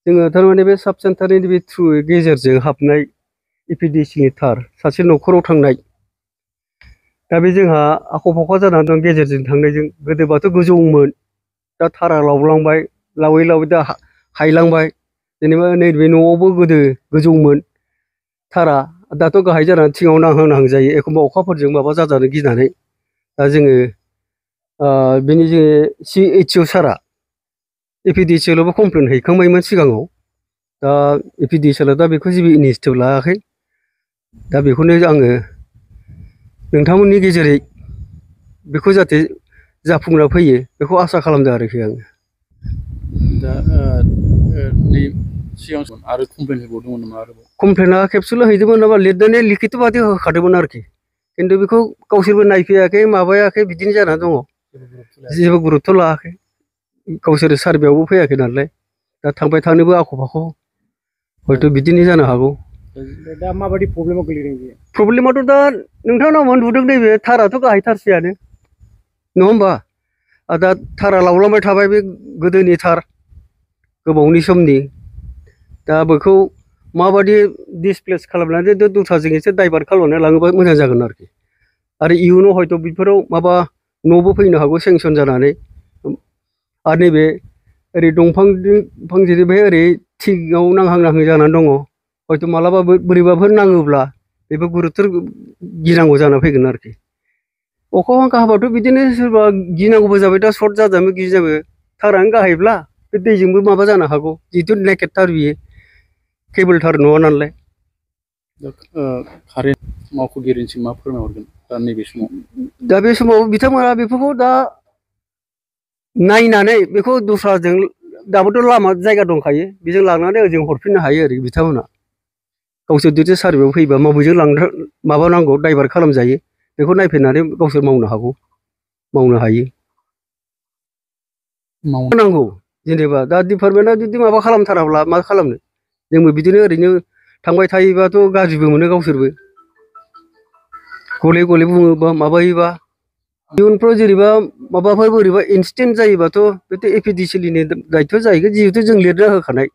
जोङो थारमाने बे साब सेन्टारनि बे थ्रु गेजेरजों हाबनाय एपिडिसिनि थार सासे न'खराव थांनाय दा बे जोंहा आख' फाख' जानानै दं गेजेरजों थांनायजों गोदोबाथ' गोजौमोन दा थारा लावलांबाय लावै लावै दा हायलांबाय जेनेबा नैबे न'आवबो गोदो गोजौमोन थारा दाथ' गाहाय जानानै थिङाव नांहां नांहां जायो एखमबा अखाफोरजों माबा जाजानो गिनानै दा जोङो बिनि जे CHO सारा एपिडिसिएलआवबो कमप्लेन हैखांबायमोन सिगाङाव दा एपिडिसिएलआ दा बेखौ जेबो इनिसिएटिभ लायाखै दा बेखौनो आङो नोंथांमोननि गेजेरै बेखौ जाहाथे जाफुंना फैयो बेखौ आसा खालामदों आरोखि आङो दा सिगां आरो कमप्लेन होबावदोंमोन नामा आरोबाव कमप्लेना खेबसेल' हैदोंमोन नामा लिरनानै लिखित बादि होखादोंमोन आरोखि खिन्थु बेखौ गावसोरबो नायफैयाखै माबायाखै बिदिनो जाना दङ जेबो गुरुत्थ' लायाखै गावसोर सारभेयावबो फैयाखै नालाय दा थांबाय थानोबो आख' फाख' हयथ' बिदिनो जानो हागौ दा माबायदि प्रब्लेमाव गोलैदों बेयो प्रब्लेमाथ' दा नोंथांनाव नुदों नैबे थाराथ' गाहायथारसैयानो नङा होमबा दा थारा लावलांबाय थाबाय बे गोदोनि थार गोबावनि समनि दा बेखौ माबायदि डिसप्लेस खालामनानै दस्राजों एसे डाइभार्ट खालामनानै लाङोबा मोजां जागोन आरोखि आरो इयुनाव हयथ' बेफोराव माबा न'बो फैनो हागौ सेंसन जानानै आरो नैबे ओरै दंफां फांसेनिफ्राय ओरै थिङाव नांहां नांहां जानानै दङ हयथ' मालाबा बोरैबाफोर नाङोब्ला बेबो गुरुत्थ' गिनांगौ जाना फैगोन आरोखि अखा बांखा हाबाथ' बिदिनो सोरबा गिनांगौबो जाबाय दा सर्ट जाजानो गिजाबो थारानो गाहायब्ला बे दैजोंबो माबा जानो हागौ जिहेथु नेकेट थार बियो केबोल थार नङा नालाय कारेन्ट मावख'गिरिनिसिम मा फोरमायहरगोन दा नैबे समाव दा बे समाव बिथांमोना बेफोरखौ दा नायनानै बेखौ दस्राजों दाबोथ' लामा जायगा दंखायो बेजों लांनानै ओजों हरफिननो हायो आरो बिथांमोना गावसोर जुदि सारभेयाव फैबा माबेजों माबानांगौ डाइभार्ट खालामजायो बेखौ नायफैनानै गावसोर मावनो हागौ मावनो हायो नांगौ जेनेबा दा डिपार्टमेन्टआ जुदि माबा खालामथाराब्ला मा खालामनो जोंबो बिदिनो ओरैनो थांबाय थायोबाथ' गाज्रिबो मोनो गावसोरबो गले गले बुङोबा माबायोबा इयुनफ्राव जेनेबा माबाफोर बोरैबा इन्सिडेन्ट जायोबाथ' बेथ' एपिडिसिएलनि दायथ' जाहैगोन जिहेथु जों लिरना होखानाय